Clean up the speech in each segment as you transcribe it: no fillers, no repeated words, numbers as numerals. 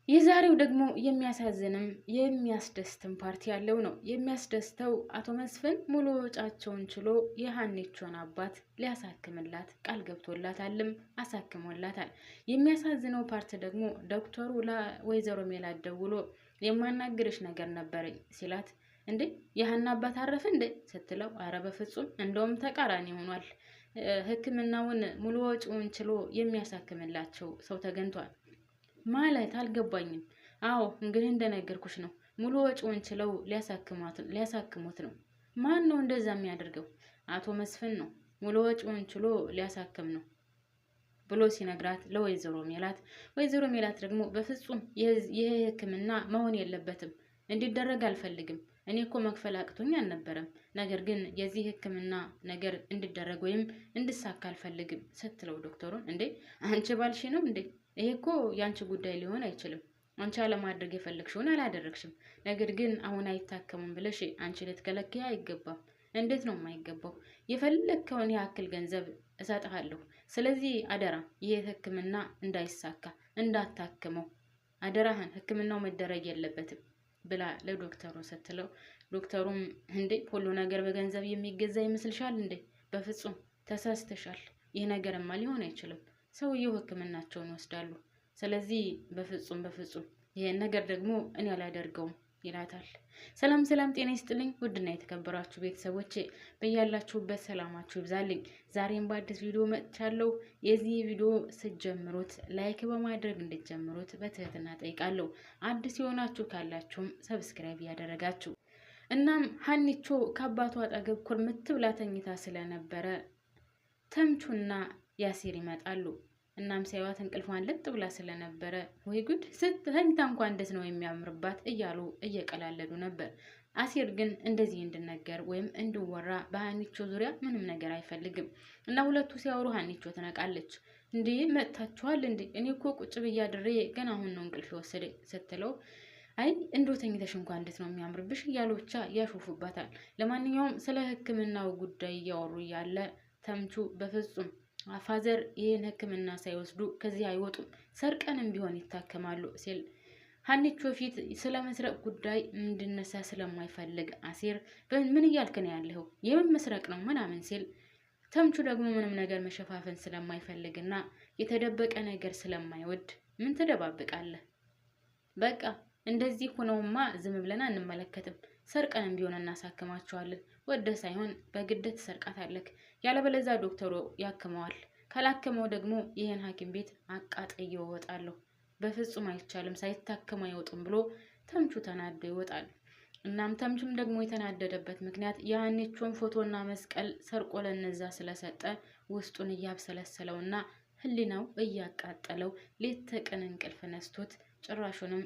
የዛሬው ደግሞ የሚያሳዝንም የሚያስደስትም part ያለው ነው። የሚያስደስተው አቶ መስፍን ሙሉ ወጫቸውን ችሎ የሀኒቾን አባት ሊያሳክምላት ቃል ገብቶላታልም አሳክሞላታል። የሚያሳዝነው part ደግሞ ዶክተሩ ለወይዘሮ ሜላት ደውሎ የማናግርሽ ነገር ነበረኝ ሲላት፣ እንዴ የሀና አባት አረፈ እንዴ ስትለው፣ አረ በፍጹም እንደውም ተቃራኒ ሆኗል። ሕክምናውን ሙሉ ወጪውን ችሎ የሚያሳክምላቸው ሰው ተገኝቷል። ማለት አልገባኝም። አዎ እንግዲህ እንደነገርኩሽ ነው። ሙሉ ወጪውን ችለው ሊያሳክሙት ነው። ማን ነው እንደዛ የሚያደርገው? አቶ መስፍን ነው። ሙሉ ወጪውን ችሎ ሊያሳክም ነው ብሎ ሲነግራት ለወይዘሮ ሜላት፣ ወይዘሮ ሜላት ደግሞ በፍጹም ይህ ሕክምና መሆን የለበትም፣ እንዲደረግ አልፈልግም። እኔ እኮ መክፈል አቅቶኝ አልነበረም። ነገር ግን የዚህ ሕክምና ነገር እንዲደረግ ወይም እንድሳካ አልፈልግም ስትለው ዶክተሩን፣ እንዴ አንቺ ባልሽ ነው እንዴ? ይሄ እኮ የአንቺ ጉዳይ ሊሆን አይችልም። አንቺ አለማድረግ የፈለግሽውን አላደረግሽም። ነገር ግን አሁን አይታከሙም ብለሽ አንቺ ልትከለክይ አይገባም። እንዴት ነው የማይገባው? የፈለግከውን ያክል ገንዘብ እሰጥሃለሁ። ስለዚህ አደራ ይህ ህክምና እንዳይሳካ እንዳታክመው፣ አደራህን፣ ህክምናው መደረግ የለበትም ብላ ለዶክተሩ ስትለው፣ ዶክተሩም እንዴ ሁሉ ነገር በገንዘብ የሚገዛ ይመስልሻል እንዴ? በፍጹም ተሳስተሻል። ይህ ነገርማ ሊሆን አይችልም። ሰውየው ህክምናቸውን ይወስዳሉ። ስለዚህ በፍጹም በፍጹም ይሄን ነገር ደግሞ እኔ አላደርገውም ይላታል። ሰላም ሰላም፣ ጤና ይስጥልኝ ውድና የተከበራችሁ ቤተሰቦቼ በያላችሁበት ሰላማችሁ ይብዛልኝ። ዛሬም በአዲስ ቪዲዮ መጥቻለሁ። የዚህ ቪዲዮ ስትጀምሩት like በማድረግ እንድትጀምሩት በትህትና ጠይቃለሁ። አዲስ የሆናችሁ ካላችሁም subscribe እያደረጋችሁ፣ እናም ሀኒቾ ከአባቷ አጠገብ ኩርምት ብላ ተኝታ ስለነበረ ተምቹና ያሲር ይመጣሉ። እናም ሲያዩት እንቅልፏን ለጥ ብላ ስለነበረ ወይ ጉድ ስተኝታ እንኳን እንዴት ነው የሚያምርባት እያሉ እየቀላለዱ ነበር። አሲር ግን እንደዚህ እንድነገር ወይም እንድወራ በሀኒቾ ዙሪያ ምንም ነገር አይፈልግም። እና ሁለቱ ሲያወሩ ሀኒቾ ትነቃለች። እንዴ መጥታችኋል እንዴ? እኔ እኮ ቁጭ ብዬ አድሬ ገና አሁን ነው እንቅልፍ የወሰደ ስትለው፣ አይ እንዶ ተኝተሽ እንኳን እንዴት ነው የሚያምርብሽ እያሉ ብቻ ያሾፉባታል። ለማንኛውም ስለ ሕክምናው ጉዳይ እያወሩ እያለ ተምቹ በፍጹም father ይህን ሕክምና ሳይወስዱ ከዚህ አይወጡም፣ ሰርቀንም ቢሆን ይታከማሉ ሲል፣ ሀኒቾ ፊት ስለ መስረቅ ጉዳይ እንድነሳ ስለማይፈልግ አሴር ምን እያልክ ነው ያለኸው? የምን መስረቅ ነው ምናምን ሲል፣ ተምቹ ደግሞ ምንም ነገር መሸፋፈን ስለማይፈልግና የተደበቀ ነገር ስለማይወድ ምን ትደባብቃለህ? በቃ እንደዚህ ሆነውማ ዝም ብለን አንመለከትም። ሰርቀንም ቢሆን እናሳክማቸዋለን። ወደ ሳይሆን በግድ ትሰርቃታለህ። ያለበለዚያ ዶክተሩ ያክመዋል። ካላከመው ደግሞ ይህን ሐኪም ቤት አቃጥዬው እወጣለሁ። በፍጹም አይቻልም፣ ሳይታከሙ አይወጡም ብሎ ተምቹ ተናዶ ይወጣል። እናም ተምቹም ደግሞ የተናደደበት ምክንያት የሀኒቾን ፎቶና መስቀል ሰርቆ ለነዛ ስለሰጠ ውስጡን እያብሰለሰለውና ሕሊናው እያቃጠለው ሌት ተቀን እንቅልፍ ነስቶት ጭራሹንም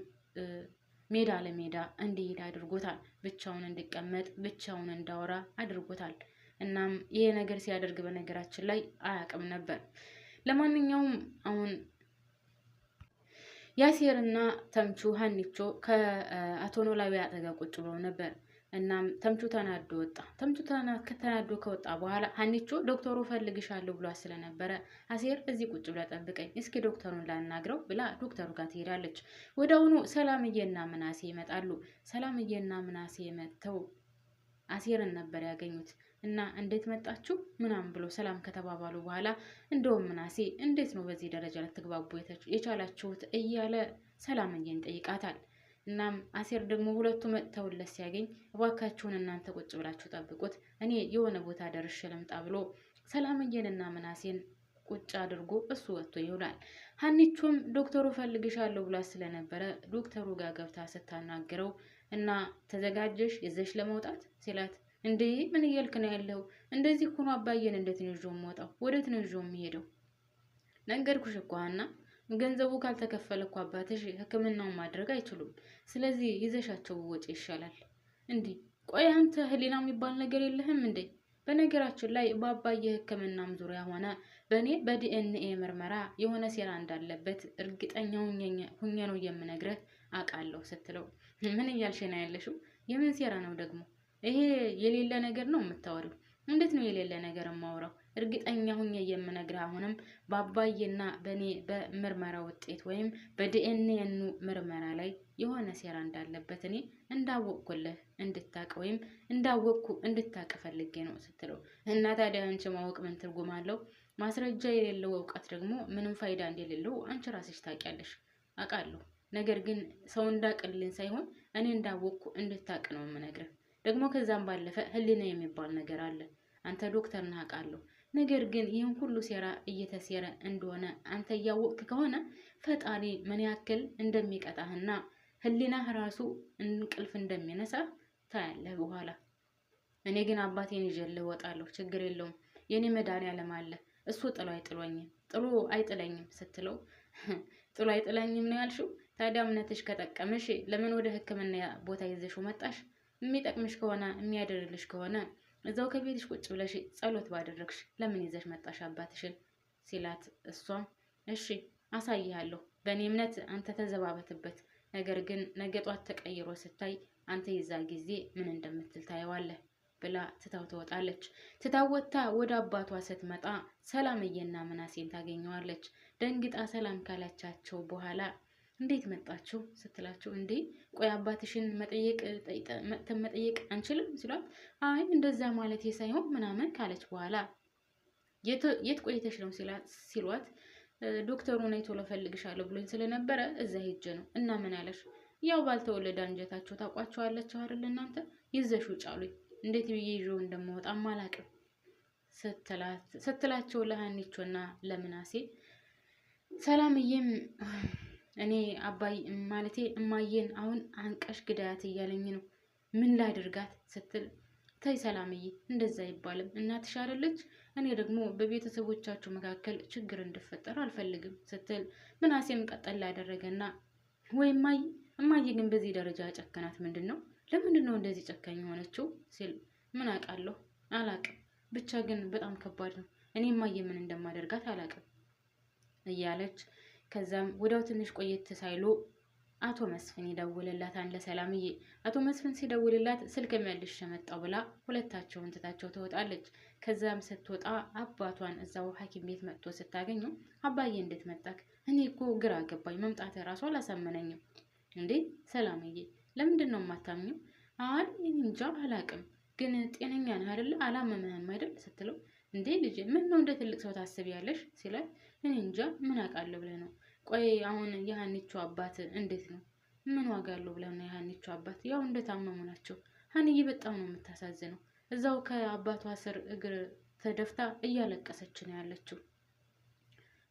ሜዳ ለሜዳ እንዲሄድ አድርጎታል። ብቻውን እንዲቀመጥ ብቻውን እንዳወራ አድርጎታል። እናም ይሄ ነገር ሲያደርግ በነገራችን ላይ አያውቅም ነበር። ለማንኛውም አሁን ያሴርና ተምቹ ሀኒቾ ከአቶ ኖላዊ አጠገብ ቁጭ ብለው ነበር። እናም ተምቹ ተናዶ ወጣ። ተምቹ ተናዶ ከወጣ በኋላ ሀኒቾ ዶክተሩ ፈልግሻለሁ ብሏት ስለነበረ አሴር እዚህ ቁጭ ብላ ጠብቀኝ እስኪ ዶክተሩን ላናግረው ብላ ዶክተሩ ጋር ትሄዳለች። ወዲያውኑ ሰላምዬና ምናሴ ይመጣሉ። ሰላምዬና ምናሴ መጥተው አሴርን ነበር ያገኙት። እና እንዴት መጣችሁ ምናምን ብሎ ሰላም ከተባባሉ በኋላ እንደውም ምናሴ እንዴት ነው በዚህ ደረጃ ልትግባቡ የቻላችሁት እያለ ሰላምዬን ጠይቃታል። እናም አሴር ደግሞ ሁለቱ መጥተውለት ሲያገኝ እባካችሁን እናንተ ቁጭ ብላችሁ ጠብቁት፣ እኔ የሆነ ቦታ ደርሼ ልምጣ ብሎ ሰላምዬንና ምናሴን ቁጭ አድርጎ እሱ ወጥቶ ይውላል። ሀኒቾም ዶክተሩ ፈልግሻለሁ ብሏት ስለነበረ ዶክተሩ ጋር ገብታ ስታናግረው እና ተዘጋጀሽ ይዘሽ ለመውጣት ሲላት፣ እንዴ ምን እያልክ ነው ያለው? እንደዚህ ሆኖ አባዬን እንዴት ነው ይዤው የምወጣው? ወዴት ነው ይዤው የምሄደው? ነገርኩሽ እኮ ሀና፣ ገንዘቡ ካልተከፈለ እኮ አባትሽ ሕክምናውን ማድረግ አይችሉም። ስለዚህ ይዘሻቸው ወጪ ይሻላል። እንዲህ ቆይ አንተ ህሊና የሚባል ነገር የለህም እንዴ? በነገራችን ላይ በአባዬ ሕክምናም ዙሪያ ሆነ በእኔ በዲኤንኤ ምርመራ የሆነ ሴራ እንዳለበት እርግጠኛ ሁኜ ነው የምነግርህ አውቃለሁ ስትለው፣ ምን እያልሽ ነው ያለሽው? የምን ሴራ ነው ደግሞ? ይሄ የሌለ ነገር ነው የምታወሪው። እንዴት ነው የሌለ ነገር የማወራው? እርግጠኛ ሁኜ የምነግርህ አሁንም በአባዬና በእኔ በምርመራ ውጤት ወይም በዲኤንኤኑ ምርመራ ላይ የሆነ ሴራ እንዳለበት እኔ እንዳወቅኩልህ እንድታቅ ወይም እንዳወቅኩ እንድታቅ ፈልጌ ነው ስትለው፣ እና ታዲያ አንቺ ማወቅ ምን ትርጉም አለው? ማስረጃ የሌለው እውቀት ደግሞ ምንም ፋይዳ እንደሌለው አንቺ ራስሽ ታውቂያለሽ። አውቃለሁ። ነገር ግን ሰው እንዳቅልኝ ሳይሆን እኔ እንዳወቅኩ እንድታቅ ነው የምነግርህ። ደግሞ ከዛም ባለፈ ሕሊና የሚባል ነገር አለ። አንተ ዶክተር ነህ አውቃለሁ። ነገር ግን ይህን ሁሉ ሴራ እየተሴረ እንደሆነ አንተ እያወቅክ ከሆነ ፈጣሪ ምን ያክል እንደሚቀጣህና ሕሊናህ ራሱ እንቅልፍ እንደሚነሳ ታያለህ በኋላ። እኔ ግን አባቴን ይዤልህ እወጣለሁ፣ ችግር የለውም፣ የኔ መድኃኒዓለም አለ፣ እሱ ጥሎ አይጥሎኝም፣ ጥሎ አይጥለኝም ስትለው፣ ጥሎ አይጥለኝም ነው ያልሽው? ታዲያ እምነትሽ ከጠቀምሽ ለምን ወደ ሕክምና ቦታ ይዘሽው መጣሽ? የሚጠቅምሽ ከሆነ፣ የሚያደርግልሽ ከሆነ እዛው ከቤትሽ ቁጭ ብለሽ ጸሎት ባደረግሽ ለምን ይዘሽ መጣሽ አባትሽን? ሲላት፣ እሷም እሺ አሳይሃለሁ፣ በእኔ እምነት አንተ ተዘባበትበት፣ ነገር ግን ነገ ጧት ተቀይሮ ስታይ አንተ የዛ ጊዜ ምን እንደምትል ታየዋለህ ብላ ትታው ትወጣለች። ትታው ወጥታ ወደ አባቷ ስትመጣ ሰላምዬና ምናሴን ታገኘዋለች። ደንግጣ ሰላም ካላቻቸው በኋላ እንዴት መጣችሁ ስትላቸው፣ እንዴ ቆይ አባትሽን መጠየቅ መጥተን መጠየቅ አንችልም ሲሏት፣ አይ እንደዛ ማለት ሳይሆን ምናምን ካለች በኋላ፣ የት ቆይተሽ ነው ሲሏት፣ ዶክተሩ ነይ ቶሎ እፈልግሻለሁ ብሎኝ ስለነበረ እዛ ሄጄ ነው። እና ምን አለሽ? ያው ባልተወለደ አንጀታቸው ታውቋቸዋለች አይደል እናንተ፣ ይዘሽ ውጭ አሉኝ። እንዴት ብዬ ይዤው እንደምወጣም አላውቅም ስትላቸው ለሀኒቾና ለምናሴ፣ ሰላምዬም እኔ አባይ ማለቴ እማዬን አሁን አንቀሽ ግዳያት እያለኝ ነው፣ ምን ላድርጋት ስትል፣ ተይ ሰላምዬ እንደዛ አይባልም፣ እናትሽ አይደለች? እኔ ደግሞ በቤተሰቦቻችሁ መካከል ችግር እንዲፈጠር አልፈልግም ስትል፣ ምናሴም ቀጠል ያደረገና ወይ እማዬ፣ እማዬ ግን በዚህ ደረጃ ጨከናት ምንድን ነው? ለምንድን ነው እንደዚህ ጨካኝ የሆነችው ሲል፣ ምን አውቃለሁ አላቅም፣ ብቻ ግን በጣም ከባድ ነው፣ እኔ እማዬ ምን እንደማደርጋት አላቅም እያለች፣ ከዛም ወዲያው ትንሽ ቆየት ሳይሉ አቶ መስፍን ይደውልላታል ለሰላምዬ። አቶ መስፍን ሲደውልላት ስልክ መልሼ መጣሁ ብላ ሁለታቸውን ትታቸው ትወጣለች። ከዛም ስትወጣ አባቷን እዛው ሐኪም ቤት መጥቶ ስታገኘው፣ አባዬ እንዴት መጣክ? እኔ እኮ ግራ ገባኝ፣ መምጣት እራሱ አላሳመነኝም። እንዴ ሰላምዬ ለምንድን ነው የማታምኘው? አይ እንጃ አላቅም፣ ግን ጤነኛ ነህ አይደለ? አላመመህም አይደል? ስትለው፣ እንዴ ልጄ ምን ነው እንደ ትልቅ ሰው ታስቢያለሽ? ሲላት፣ እኔ እንጃ ምን አውቃለሁ ብለህ ነው። ቆይ አሁን የሀኒቾ አባት እንዴት ነው? ምን ዋጋ አለው ብለህ ነው? የሀኒቾ አባት ያው እንደታመሙ ናቸው። ሀኒዬ በጣም ነው የምታሳዝነው። እዛው ከአባቷ ስር እግር ተደፍታ እያለቀሰች ነው ያለችው።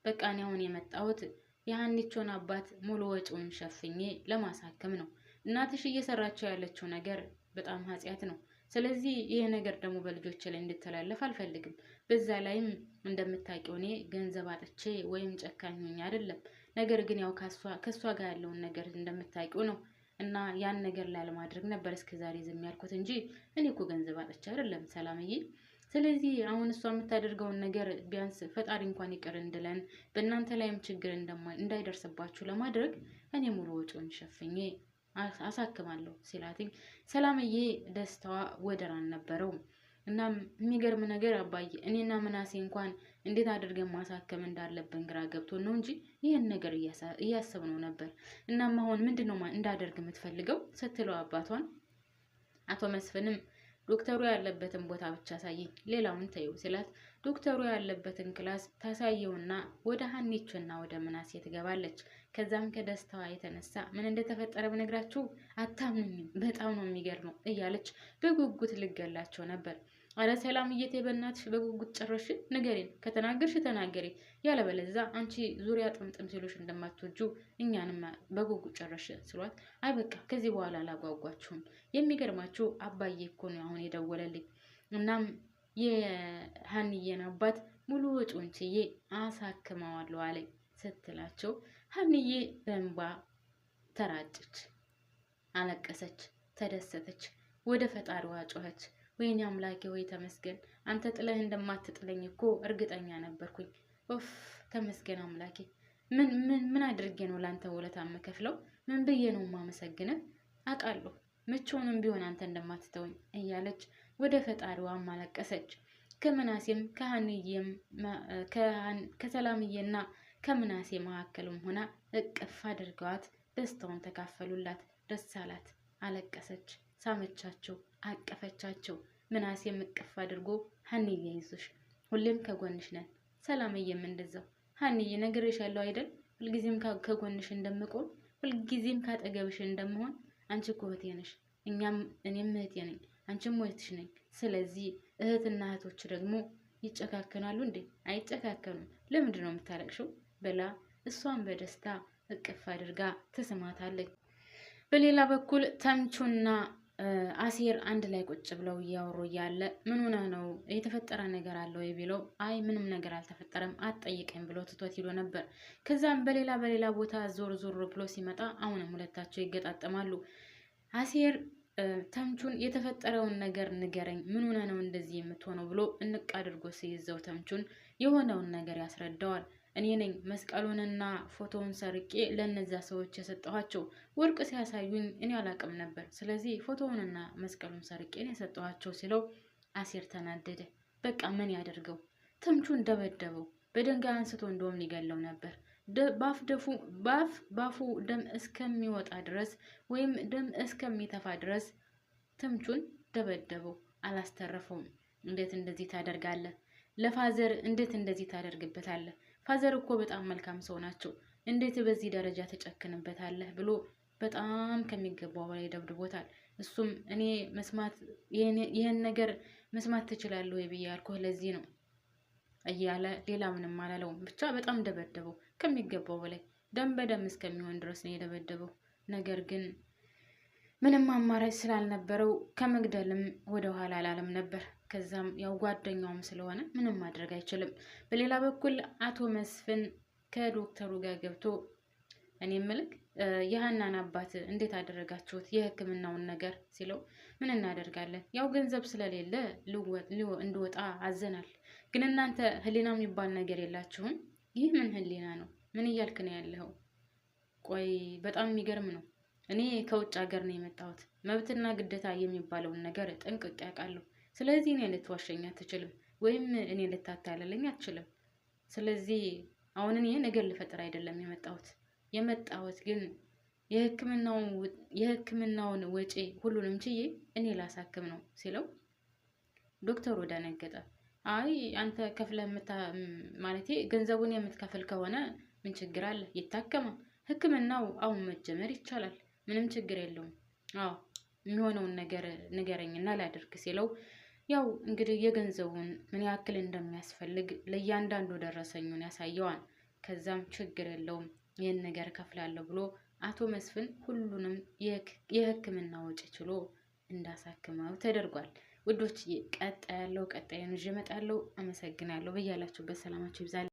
በቃ እኔ አሁን የመጣሁት የሀኒቾን አባት ሙሉ ወጪውን ሸፍኜ ለማሳከም ነው። እናትሽ እየሰራቸው ያለችው ነገር በጣም ኃጢአት ነው። ስለዚህ ይህ ነገር ደግሞ በልጆች ላይ እንድተላለፍ አልፈልግም። በዛ ላይም እንደምታውቂው እኔ ገንዘብ አጥቼ ወይም ጨካኝ ሆኜ አይደለም። ነገር ግን ያው ከእሷ ጋር ያለውን ነገር እንደምታውቂው ነው፣ እና ያን ነገር ላለማድረግ ነበር እስከ ዛሬ ዝም ያልኩት እንጂ እኔ እኮ ገንዘብ አጥቼ አይደለም ሰላምዬ። ስለዚህ አሁን እሷ የምታደርገውን ነገር ቢያንስ ፈጣሪ እንኳን ይቅር እንድለን በእናንተ ላይም ችግር እንዳይደርስባችሁ ለማድረግ እኔ ሙሉ ወጪውን ሸፍኜ አሳክማለሁ ሲላትኝ ሰላምዬ ደስታዋ ወደር አልነበረውም። እናም የሚገርም ነገር አባዬ እኔና ምናሴ እንኳን እንዴት አድርገን ማሳከም እንዳለብን ግራ ገብቶን ነው እንጂ ይህን ነገር እያሰብነው ነበር። እናም አሁን ምንድን ነው እንዳደርግ የምትፈልገው ስትለው አባቷን፣ አቶ መስፍንም ዶክተሩ ያለበትን ቦታ ብቻ አሳየኝ፣ ሌላውን ተይው ሲላት፣ ዶክተሩ ያለበትን class ታሳየውና ወደ ሀኒቾና ወደ ምናሴ ትገባለች። ከዛም ከደስታዋ የተነሳ ምን እንደተፈጠረ ብነግራችሁ አታምኑኝም፣ በጣም ነው የሚገርመው እያለች በጉጉት ልገላቸው ነበር። አረ ሰላም እየቴ በእናትሽ በጉጉት ጨረሽ፣ ንገሪን፣ ከተናገርሽ ተናገሪ፣ ያለበለዛ አንቺ ዙሪያ ጥምጥም ሲሉሽ እንደማትወጁ እኛንም በጉጉት ጨረሽ ስሏት፣ አይ በቃ ከዚህ በኋላ አላጓጓችሁም። የሚገርማችሁ አባዬ እኮ ነው አሁን የደወለልኝ። እናም የሀንዬን አባት ሙሉ ወጪውን ችዬ አሳክመዋለሁ አለኝ ስትላቸው ሀንዬ በእንባ ተራጨች፣ አለቀሰች፣ ተደሰተች፣ ወደ ፈጣሪዋ ጮኸች። ወይኔ አምላኬ ሆይ ተመስገን፣ አንተ ጥለህ እንደማትጥለኝ እኮ እርግጠኛ ነበርኩኝ። ኦፍ ተመስገን አምላኬ። ምን ምን ምን አድርጌ ነው ለአንተ ውለታ የምከፍለው? ምን ብዬ ነው የማመሰግንህ? አውቃለሁ መቼውንም ቢሆን አንተ እንደማትተወኝ እያለች ወደ ፈጣሪዋም አለቀሰች። ከምናሴም ከሀንዬም ከሰላምዬና ከምናሴ መካከልም ሆና እቅፍ አድርገዋት ደስታውን ተካፈሉላት። ደስ አላት፣ አለቀሰች፣ ሳመቻቸው፣ አቀፈቻቸው። ምናሴም እቅፍ አድርጎ ሀንዬ ይዞሽ ሁሌም ከጎንሽ ነን፣ ሰላምዬም እንደዛው ሀንዬ ነግሬሻለሁ አይደል? ሁልጊዜም ከጎንሽ እንደምቆም ሁልጊዜም ካጠገብሽ እንደምሆን። አንቺ እኮ እህቴ ነሽ፣ እኛም እኔም እህቴ ነኝ፣ አንቺም እህትሽ ነኝ። ስለዚህ እህትና እህቶች ደግሞ ይጨካከናሉ እንዴ? አይጨካከኑም። ለምንድን ነው የምታለቅሽው? ብላ እሷን በደስታ እቅፍ አድርጋ ትስማታለች። በሌላ በኩል ተምቹና አሴር አንድ ላይ ቁጭ ብለው እያወሩ እያለ ምን ሆነ ነው የተፈጠረ ነገር አለ ወይ ቢለው፣ አይ ምንም ነገር አልተፈጠረም አትጠይቀኝ ብሎ ትቶት ሂዶ ነበር። ከዛም በሌላ ቦታ ዞር ዞር ብሎ ሲመጣ አሁንም ሁለታቸው ይገጣጠማሉ። አሴር ተምቹን የተፈጠረውን ነገር ንገረኝ፣ ምን ሆነ ነው እንደዚህ የምትሆነው ብሎ እንቅ አድርጎ ሲይዘው ተምቹን የሆነውን ነገር ያስረዳዋል። እኔ ነኝ መስቀሉንና ፎቶውን ሰርቄ ለእነዛ ሰዎች የሰጠኋቸው። ወርቅ ሲያሳዩኝ እኔ አላቅም ነበር። ስለዚህ ፎቶውንና መስቀሉን ሰርቄ ነው የሰጠኋቸው ሲለው አሴር ተናደደ። በቃ ምን ያደርገው? ተምቹን ደበደበው። በድንጋይ አንስቶ እንደውም ሊገለው ነበር። ባፍ ባፉ ደም እስከሚወጣ ድረስ ወይም ደም እስከሚተፋ ድረስ ተምቹን ደበደበው። አላስተረፈውም። እንዴት እንደዚህ ታደርጋለህ? ለ father እንዴት እንደዚህ ታደርግበታለህ? Father እኮ በጣም መልካም ሰው ናቸው። እንዴት በዚህ ደረጃ ትጨክንበታለህ? ብሎ በጣም ከሚገባው በላይ ደብድቦታል። እሱም እኔ መስማት ይህን ነገር መስማት ትችላለህ ወይ ብዬ ያልኩህ ለዚህ ነው እያለ ሌላ ምንም አላለውም። ብቻ በጣም ደበደበው ከሚገባው በላይ ደም በደም እስከሚሆን ድረስ ነው የደበደበው። ነገር ግን ምንም አማራጭ ስላልነበረው ከመግደልም ወደ ኋላ አላለም ነበር። ከዛም ያው ጓደኛውም ስለሆነ ምንም ማድረግ አይችልም። በሌላ በኩል አቶ መስፍን ከዶክተሩ ጋር ገብቶ እኔ ምልክ የሀናን አባት እንዴት አደረጋችሁት የሕክምናውን ነገር ሲለው፣ ምን እናደርጋለን ያው ገንዘብ ስለሌለ እንድወጣ አዘናል። ግን እናንተ ሕሊና የሚባል ነገር የላችሁም። ይህ ምን ሕሊና ነው? ምን እያልክ ነው ያለኸው? ቆይ በጣም የሚገርም ነው። እኔ ከውጭ ሀገር ነው የመጣሁት። መብትና ግዴታ የሚባለውን ነገር ጠንቅቄ አውቃለሁ። ስለዚህ እኔ ልትዋሸኝ አትችልም፣ ወይም እኔ ልታታልለኝ አትችልም። ስለዚህ አሁን እኔ ነገር ልፈጥር አይደለም የመጣሁት። የመጣሁት ግን የሕክምናውን ወጪ ሁሉንም ችዬ እኔ ላሳክም ነው ሲለው ዶክተሩ ደነገጠ። አይ አንተ ከፍለህ ማለቴ ገንዘቡን የምትከፍል ከሆነ ምን ችግር አለ? ይታከማል። ሕክምናው አሁን መጀመር ይቻላል። ምንም ችግር የለውም። አዎ የሚሆነውን ነገር ንገረኝና ላድርግ ሲለው ያው እንግዲህ የገንዘቡን ምን ያክል እንደሚያስፈልግ ለእያንዳንዱ ደረሰኙን ያሳየዋል። ከዛም ችግር የለውም ይህን ነገር እከፍላለሁ ብሎ አቶ መስፍን ሁሉንም የሕክምና ወጪ ችሎ እንዳሳክመው ተደርጓል። ውዶች ቀጣይ ያለው ቀጣዩን ይዤ እመጣለሁ። አመሰግናለሁ። በያላችሁበት ሰላማችሁ ይብዛል።